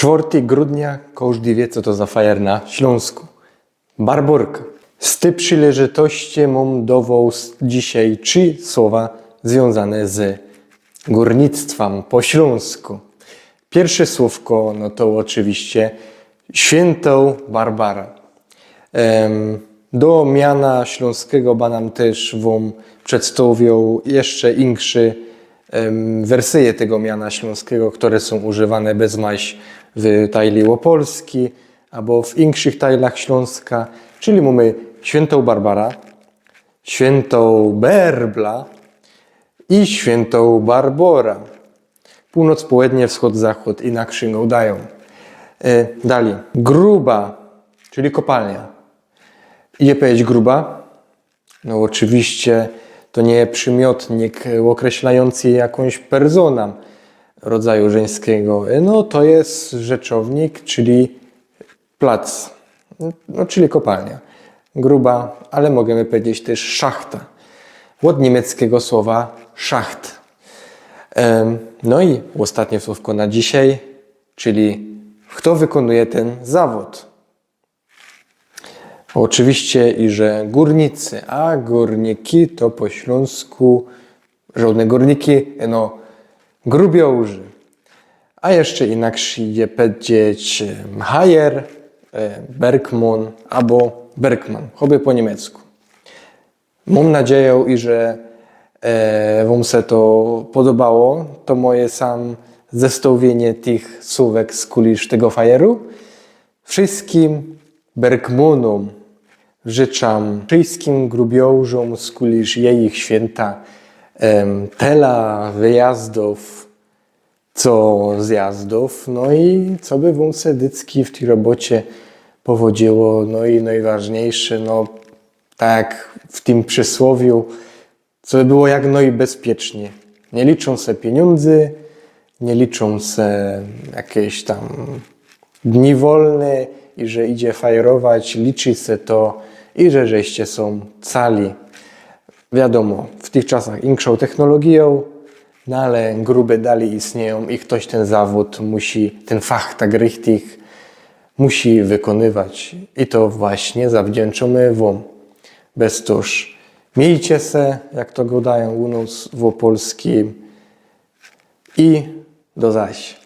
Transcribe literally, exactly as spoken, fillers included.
Czworty grudnia, kożdy wiy, co to za fajer na Ślōnsku. Barborka. Z tyj przileżytości mōm do wos dzisiej trzi słowa zwiōnzane z gōrnictwem po ślōnsku. Piyrsze słowko, no to ôczywiście świynto Barbara. Em, do miana ślōnskigo bydōm tyż wōm przedstowioł jeszcze insze, em, wersyje tego miana ślōnskigo, kere sōm używane bez maś w tajli Ôpolski abo w inkszych tajlach Ślōnska, czyli mōmy świynto Barbara, świynto Berbla i świynto Barbora. Pōłnoc, połednie, wschod, zachod i na krzyno udajōm. E, dalij. Gruba, czyli kopalnia. Je pedzieć gruba? No ôczywiście to niy je przimiotnik ôkreślajōncy jakōś personã rodzaju żeńskigo. E, no to je rzeczownik, czyli plac, no, czyli kopalnia. Gruba, ale możymy pedzieć tyż szachta. Ôd niymieckigo słowa Schacht. Em, no i ôstatnie słowko na dzisiej, czyli fto wykōnuje tyn zawod? Ôczywiście, iże gōrnicy, a gōrniki to po ślōnsku żodne gōrniki, no, grubiołzy. A jeszcze inakszy je pedzieć, em, hajer, e, bergmōn abo bergman, choćby po niymiecku. Mōm nadzieja, iże, e, wōm se to podobało, to moje sam zestowiynie tych słōwek z kulisz tego fajeru. Wszyskim bergmōnōm życzam, wszyskim grubiołzōm z kulisz jejich świynta, em, tela wyjazdōw, co zjazdōw, no i coby wōm se dycki w tyj robocie powodziyło, no i nojważniejsze, no, tak jak w tym przysłowiu, coby było jak nojbezpieczniej. Niy liczōm se piyniōndzy, niy liczōm se jakeś tam dni wolne i że idzie fajerować, liczy se to i że żeście sōm cali. Wiadōmo, w tych czasach inkszōm technologijōm, no ale grube dalij istniyjōm i ftoś tyn zawod musi, tyn fach tak richtig musi wykōnywać. I to właśnie zawdzięczōmy wōm. Bez tōż miejcie se, jak to godajōm u nos w Ôpolskim. I do zaś.